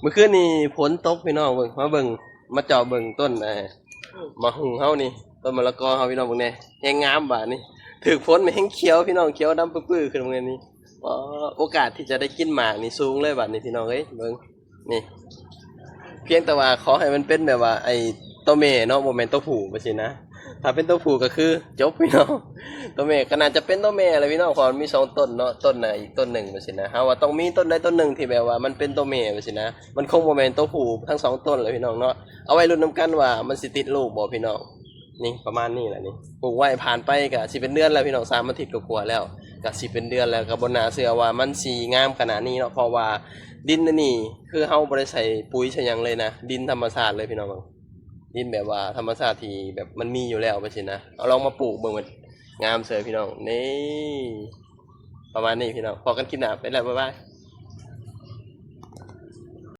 ມື້ຄືນນີ້ຝົນຕົກພີ່ນ້ອງ ເບິ່ງ ມາເບິ່ງ ມາເຈາະເບິ່ງຕົ້ນ ເອີ ໝາກຫຸ່ງເຮົານີ້ ຕົ້ນມະລະກອເຮົາ ພີ່ນ້ອງເບິ່ງແດ່ ແຮງງາມບາດນີ້ ຖືກຝົນແຮງຂຽວພີ່ນ້ອງ ຂຽວດຳປຶ້ໆຂຶ້ນເບິ່ງນີ້ ອໍ ໂອກາດທີ່ຈະໄດ້ກິນໝາກນີ້ສູງເລີຍບາດນີ້ພີ່ນ້ອງເອີຍ ເບິ່ງ ນີ້ ພຽງແຕ່ວ່າຂໍໃຫ້ມັນເປັນແບບວ່າ ໄອ້ ໂຕແມ່ເນາະ ບໍ່ແມ່ນໂຕຜູ້ ແບບຊີ້ນະ ຖ້າເປັນໂຕຜູ້ກໍຄືຈົບພີ່ນ້ອງ ໂຕແມ່ກໍໜ້າຈະເປັນໂຕແມ່ແຫຼະພີ່ນ້ອງ ເພາະມັນມີສອງຕົ້ນເນາະ ຕົ້ນນະ ອີກຕົ້ນໜຶ່ງ ແບບຊີ້ນະ ເຮົາວ່າຕ້ອງມີຕົ້ນໃດຕົ້ນໜຶ່ງທີ່ແບບວ່າມັນເປັນໂຕແມ່ ແບບຊີ້ນະ ມັນຄົງບໍ່ແມ່ນໂຕຜູ້ທັງສອງຕົ້ນແຫຼະພີ່ນ້ອງເນາະ ເອົາໄວ້ລຸ້ນນຳກັນວ່າມັນຊິຕິດລູກບໍ່ພີ່ນ້ອງ. ນີ້ປະມານນີ້ແຫຼະນີ້ ປູກໄວ້ຜ່ານໄປກະຊິເປັນເດືອນແລ້ວພີ່ນ້ອງ ສາມອາທິດກວ່າໆແລ້ວ ກະຊິເປັນເດືອນແລ້ວ ກະບໍ່ໜ້າເຊື່ອວ່າມັນຊິງາມຂະໜາດນີ້ເນາະ ເພາະວ່າດິນອັນນີ້ຄືເຮົາບໍ່ໄດ້ໃສ່ປຸ໋ຍໃສ່ຫຍັງເລີຍນະ ດິນທຳມະຊາດເລີຍພີ່ນ້ອງ ດິນແບບວ່າທຳມະຊາດທີ່ແບບມັນມີຢູ່ແລ້ວ ແບບຊີ້ນະ ເອົາລອງມາປູກເບິ່ງ ງາມເສີຍພີ່ນ້ອງ ນີ້ ປະມານນີ້ພີ່ນ້ອງ ພໍ້ກັນຄລິບໜ້າ ໄປແລ້ວ ບາຍບາຍ.